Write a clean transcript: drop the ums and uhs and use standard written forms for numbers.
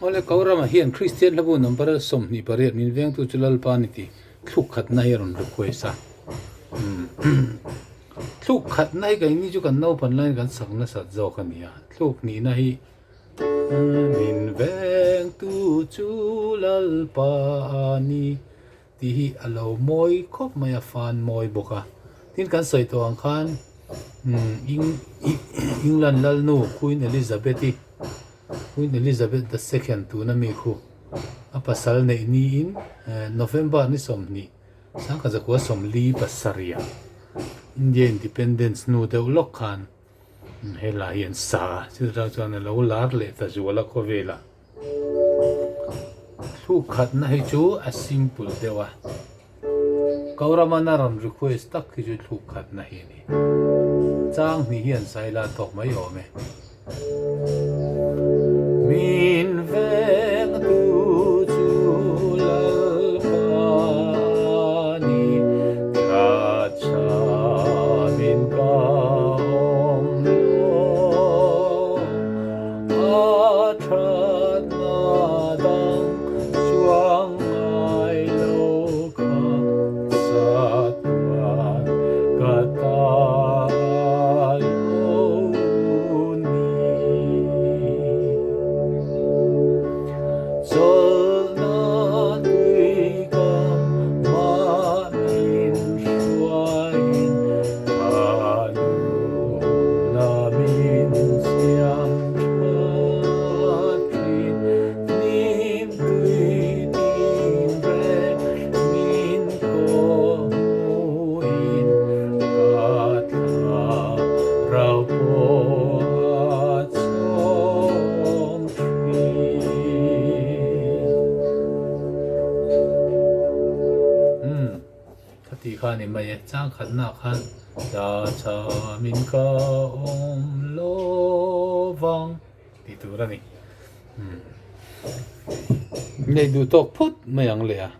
Awle Kaurama hian Kristian hlabu number 28 min vengtu chu Lalpa ni tih thluk khatna hi a rawn request a. Thluk khatna hi keini chu kan naupan laiin kan sak nasat zawk a ni a, thluk hnihna hi min vengtu chu Lalpa ni tih hi a lo mawi khawp mai a, fan mawi bawk a. Tin kan sawi tawh ang khan England lalnu Queen Elizabeth-i Queen Elizabeth the Second tuna mi khu a pasal neih niin November ni 20 1947 ah India Independence hnu deuh lawk khan helai hi an sa a, chutah chuan a lo lar leh ta zual a khawvelah. Thluk khatna hi chu a simple deuh a, Kauramana rawn request tak hi chu thluk khatna hi a ni. Chang hnih hian saila tawk mai awm e. Min veng tu chu Lalpa a ni, thla tha min ka awm lo. A thatna dang chuang ngai lo kha satuan ka ta lo ni. Chawlhna tui ka mah min hruaiin ka nunna min siam tha thin. Hnim tui tin reng min kawh hmuhin ka thlarau pawh a chawm thin. Umm, khati kha a ni mai e, chang khatnaah khan tla chamin ka awm lo vang tih tur a ni. Umm, nei duh tawk phawt mai ang le a.